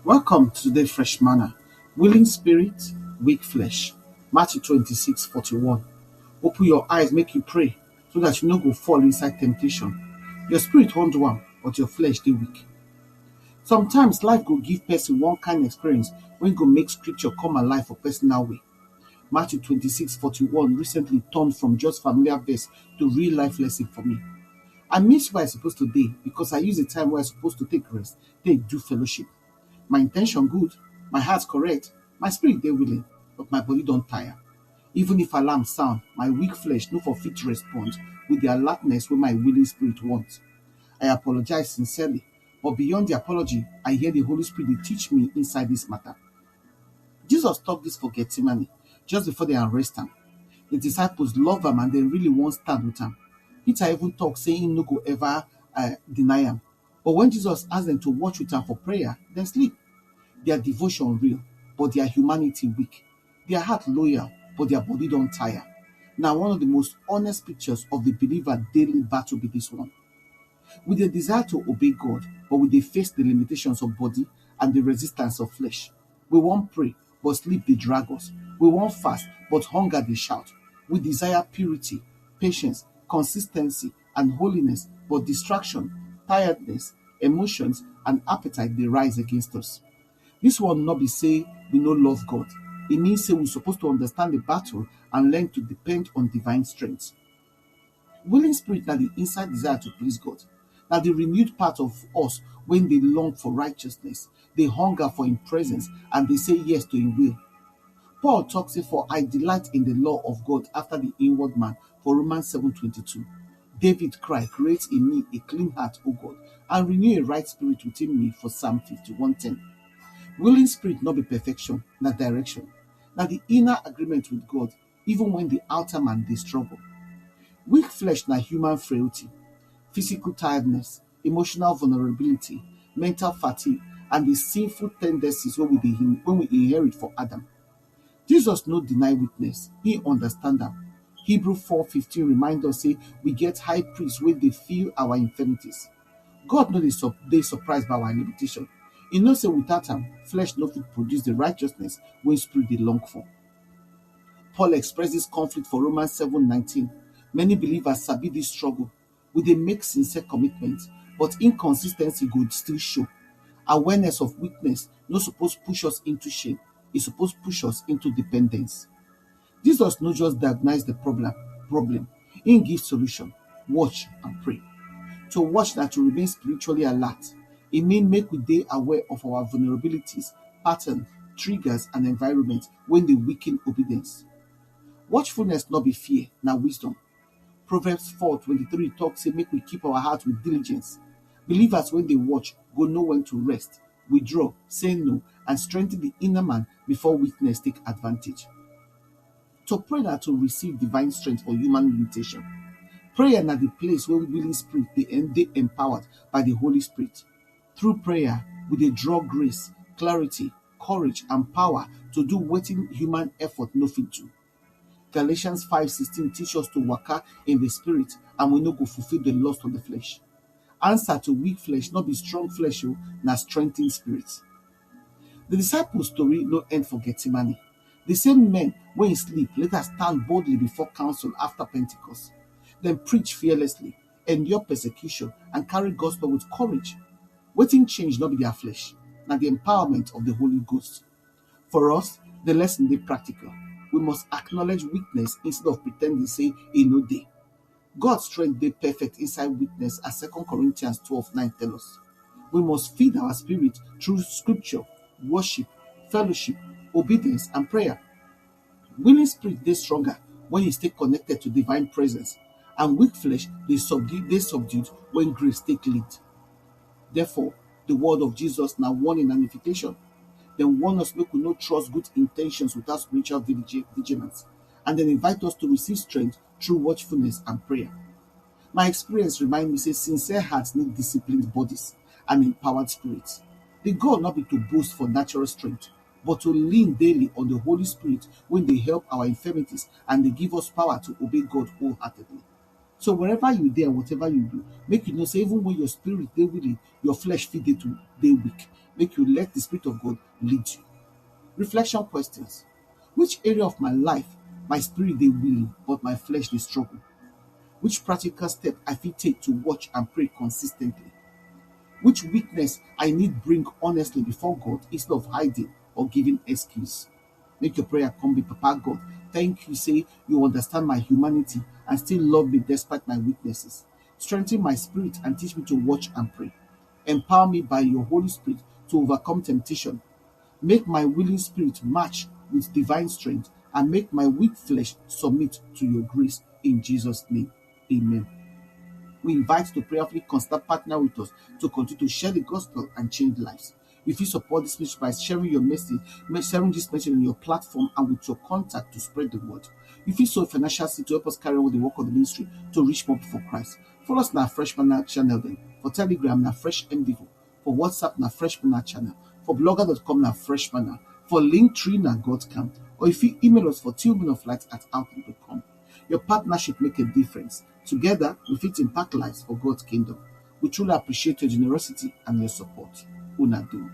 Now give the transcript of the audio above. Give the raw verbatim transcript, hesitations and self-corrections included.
Welcome to the Fresh Manna. Willing spirit, weak flesh. Matthew twenty-six forty-one. Open your eyes, make you pray, so that you no go fall inside temptation. Your spirit wan do am, but your flesh dey weak. Sometimes life go give person one kind experience wey go make scripture come alive for personal way. Matthew twenty-six forty-one recently turned from just familiar verse to real life lesson for me. I miss where I supposed to dey because I use the time where I supposed to take rest, take do fellowship. My intention good, my heart correct, my spirit dey willing, but my body don tire. Even if alarm sound, my weak flesh no for fit respond with the alertness wey my willing spirit want. I apologize sincerely, but beyond the apology, I hear the Holy Spirit dey teach me inside this matter. Jesus talk this for Gethsemane just before they arrest am. The disciples love am and they really wan stand with am. Peter even talk say he no go ever uh, deny am. But when Jesus ask them to watch with am for prayer, dem sleep. Their devotion real, but their humanity weak. Their heart loyal, but their body don tire. Na one of the most honest pictures of the believer daily battle be this one. We dey desire to obey God, but we dey face the limitations of body and the resistance of flesh. We wan pray, but sleep dey drag us. We wan fast, but hunger dey shout. We desire purity, patience, consistency, and holiness, but distraction, tiredness, emotions, and appetite dey rise against us. This one no be say we no love God. E mean say we suppose to understand the battle and learn to depend on divine strength. Willing spirit na the inside desire to please God. Na the renewed part of us wey dey long for righteousness, dey hunger for im presence, and dey say yes to im will. Paul talk say, "For I delight in the law of God after the inward man," for Romans seven twenty-two. David cry, "Create in me a clean heart, O God, and renew a right spirit within me," for Psalm fifty-one ten. Willing spirit no be perfection, na direction. Na the inner agreement with God, even when the outer man dey struggle. Weak flesh na human frailty, physical tiredness, emotional vulnerability, mental fatigue, and the sinful tendencies wey we dey in- wey we inherit for Adam. Jesus no deny weakness, he understand am. Hebrew four fifteen remind us say we get high priest wey dey feel our infirmities. God no dey sup- dey surprised by our limitation. He know say without am, flesh no fit produce the righteousness wey spirit dey long for. Paul express this conflict for Romans seven nineteen. Many believers sabi this struggle. We dey make sincere commitment, but inconsistency go still show. Awareness of weakness no suppose push us into shame. E suppose push us into dependence. Jesus no just diagnose the problem, problem. He give solution. Watch and pray. To watch na to remain spiritually alert. E mean make we dey aware of our vulnerabilities, pattern, triggers, and environment wey dey weaken obedience. Watchfulness no be fear, na wisdom. Proverbs four twenty-three talk say make we keep our heart with diligence. Believers wey dey watch go know when to rest, withdraw, say no, and strengthen the inner man before weakness take advantage. To pray na to receive divine strength for human limitation. Prayer na the place where willing spirit dey en- dey empowered by the Holy Spirit. Through prayer, we dey draw grace, clarity, courage, and power to do wetin human effort no fit do. Galatians five sixteen teach us to waka in the spirit, and we no go fulfill the lust of the flesh. Answer to weak flesh no be strong flesh o, na strengthen spirit. The disciples story no end for Gethsemane. The same men wey sleep later stand boldly before council after Pentecost. Dem preach fearlessly, endure persecution, and carry gospel with courage. Wetin change no be their flesh, na the empowerment of the Holy Ghost. For us, the lesson dey practical. We must acknowledge weakness instead of pretending say e no dey. God's strength dey perfect inside weakness, as Second Corinthians twelve nine tell us. We must feed our spirit through scripture, worship, fellowship, obedience, and prayer. Willing spirit dey stronger when e stay connected to divine presence, and weak flesh dey subdue dey subdued when grace take lead. Therefore, the word of Jesus na warning and invitation. Dem warn us make we no trust good intentions without spiritual vigil- vigilance, and dem invite us to receive strength through watchfulness and prayer. My experience remind me say sincere hearts need disciplined bodies and empowered spirits. The goal no be to boast for natural strength, but to lean daily on the Holy Spirit wey dey help our infirmities and dey give us power to obey God wholeheartedly. So wherever you dey and whatever you do, make you know say even when your spirit dey willing, your flesh fit dey to dey weak. Make you let the Spirit of God lead you. Reflection questions. Which area of my life my spirit dey willing but my flesh dey struggle? Which practical step I fit take to watch and pray consistently? Which weakness I need bring honestly before God instead of hiding or giving excuse? Make your prayer come be, Papa God, thank you say you understand my humanity and still love me despite my weaknesses. Strengthen my spirit and teach me to watch and pray. Empower me by your Holy Spirit to overcome temptation. Make my willing spirit match with divine strength and make my weak flesh submit to your grace. In Jesus' name, amen. We invite to prayerfully constant partner with us to continue to share the gospel and change lives. You fit support this ministry by sharing your message, sharing this message on your platform and with your contact to spread the word. You fit sow financial seed to help us carry on with the work of the ministry to reach more people for Christ. Follow us on our Fresh Manna channel then. For Telegram, na Fresh M D four. For WhatsApp, na Fresh Manna channel. For blogger dot com, na Fresh Manna. For Linktree, na God Camp. Or you fit email us for tillmanoflight at outlook dot com. Your partnership make a difference. Together, we fit impact lives for God's kingdom. We truly appreciate your generosity and your support. Una do.